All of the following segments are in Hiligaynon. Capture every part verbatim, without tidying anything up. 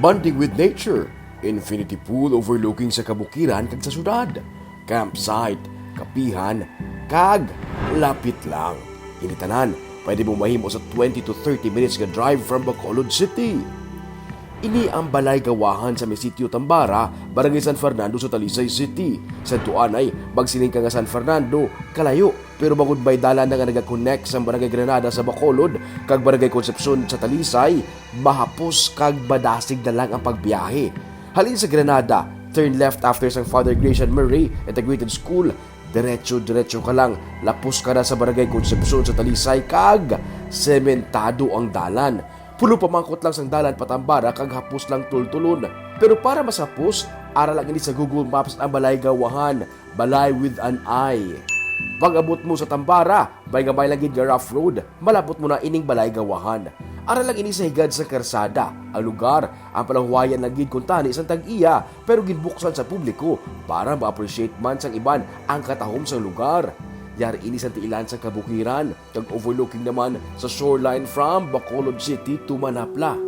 Bonding with nature, infinity pool overlooking sa kabukiran kag sa syudad, campsite, kapihan, kag lapit lang. Ini tanan pwede mo mahimo sa twenty to thirty minutes nga drive from Bacolod City. Ini ang Balay Gawahan sa may sitio Tambara, Barangay San Fernando sa Talisay City. Sa tuanay, magsiling ka nga San Fernando, kalayo, pero bangod may dalan na nga nagakonek sa Barangay Granada sa Bacolod kag Barangay Concepcion sa Talisay, mahapos kag madasig na lang ang pagbiyahe. Halin sa Granada, turn left after sang Father Gracian Murray Integrated School, diretso-diretso ka lang, lapos ka na sa Barangay Concepcion sa Talisay kag sementado ang dalan. Pulo pamangkot lang sang dalan pa Tambara kag hapos lang tultulon. Pero para mas hapos, ara lang ini sa Google Maps ang Balay Gawahan, Balay with an I. Pag-abot mo sa Tambara, may gamay lang gid nga rough road, malapot mo na ining Balay Gawahan. Ara lang ini sa higad sa karsada. Ang lugar, ang palahuwayan lang gid kuntani sang tag-iya, pero ginbuksan sa publiko para ma-appreciate man sang iban ang katahom sang lugar. Yari ini sang tiilan sang kabukiran, kag overlooking naman sa shoreline from Bacolod City to Manapla.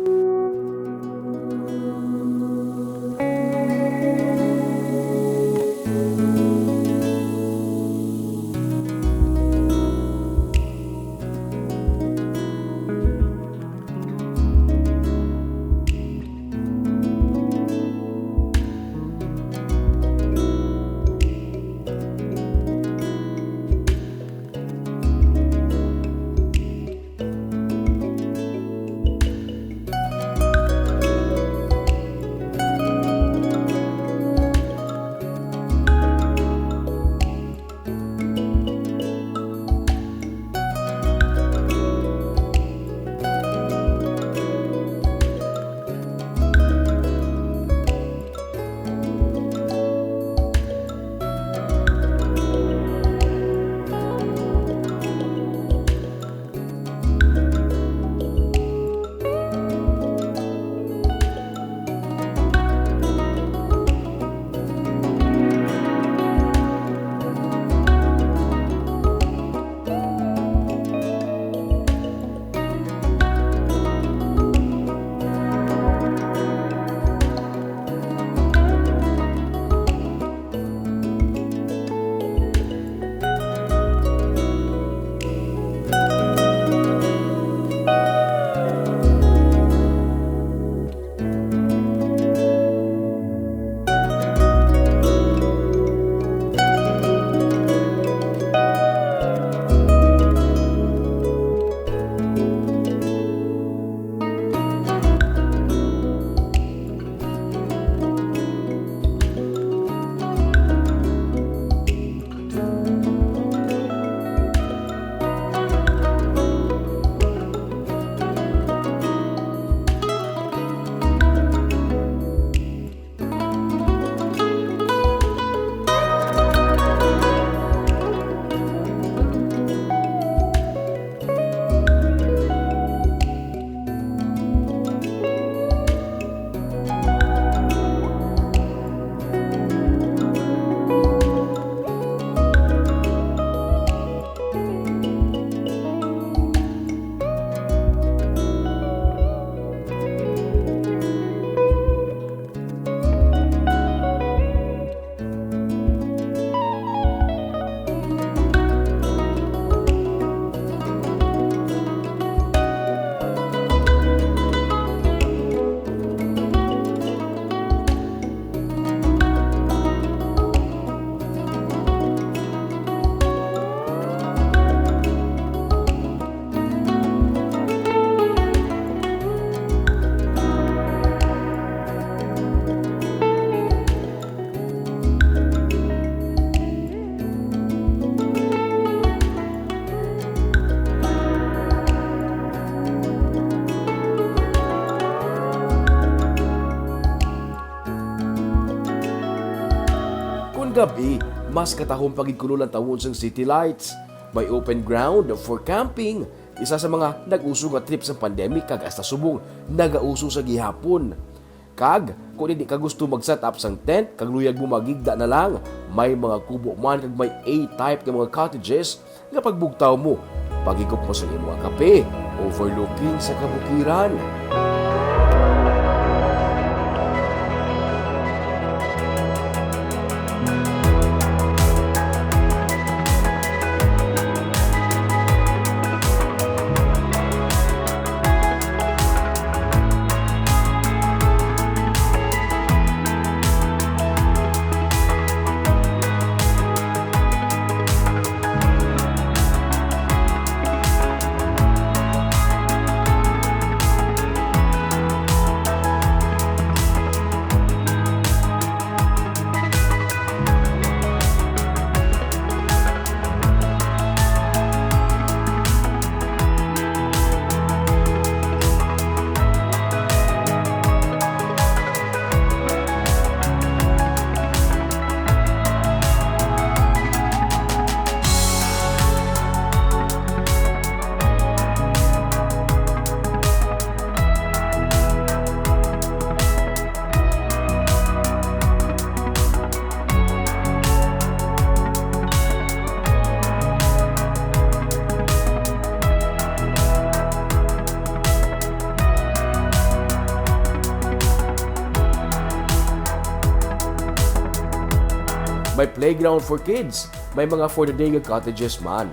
Kon gab-i, mas katahom pa gid kuno lantawon sang city lights. May open ground for camping, isa sa mga nag-uso nga trip sa pandemic kag hasta subong nagauso sa gihapon. Kag kon hindi ka gusto mag-set up sang tent kag luyag mo magigda na lang, may mga kubo man kag may A-type nga mga cottages nga pagbugtaw mo, paghigop mo sa imo nga kape, overlooking sa kabukiran. May playground for kids. May mga for the day nga cottages man.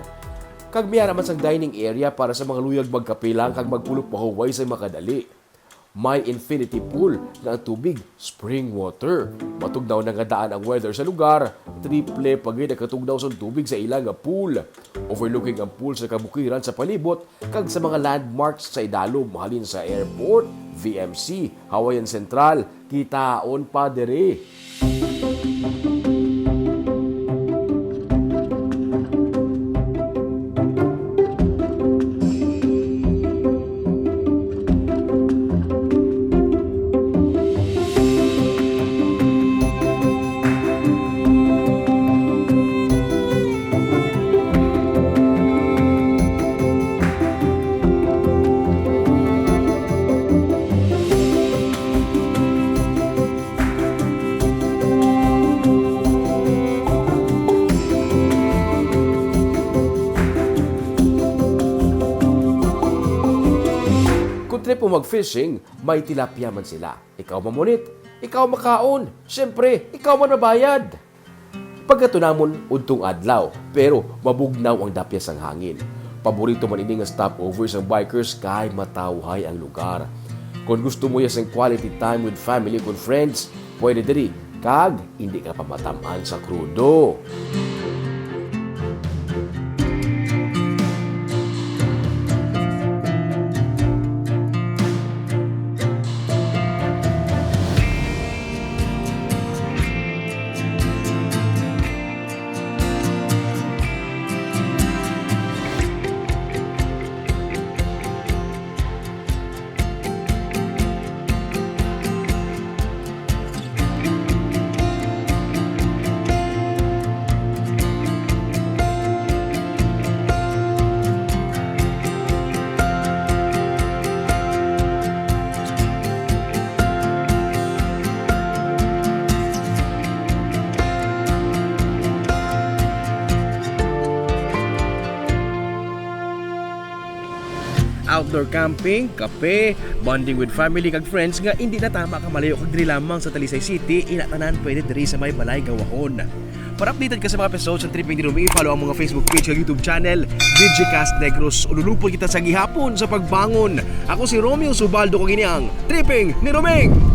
Kag may ara man sang dining area para sa mga luyag magkape lang kag magpulop-mahuway sa makadali. May infinity pool nga ang tubig spring water. Matugnaw na nga daan ang weather sa lugar, triple pa gid ang katugnaw sang tubig sa ila nga pool. Overlooking ang pool sa kabukiran sa palibot kag sa mga landmarks sa idalom, halin sa airport, V M C, Hawaiian Central, kitaon pa diri. Kung trip mo mag-fishing, may tilapia man sila. Ikaw mamunit, ikaw makaon, siyempre, ikaw man mabayad. Pagkatunamon, udtong adlaw, pero mabugnaw ang dapya sang hangin. Paborito man ini nga stopover sang bikers kay matawhay ang lugar. Kon gusto mo ya sang quality time with family kon friends, pwede diri kag indi ka pa matam-an sa krudo. Outdoor camping, kape, bonding with family kag friends nga indi na tama ka malayo kag diri lamang sa Talisay City, ina tanan pwede diri sa may Balay Gawahon. Para updated ka sa mga episodes ng Tripping ni Roming, i-follow ang mga Facebook page kag YouTube channel, Digicast Negros. Ululupon kita sa gihapon sa pagbangon. Ako si Romeo Subaldo kag ini ang Tripping ni Roming.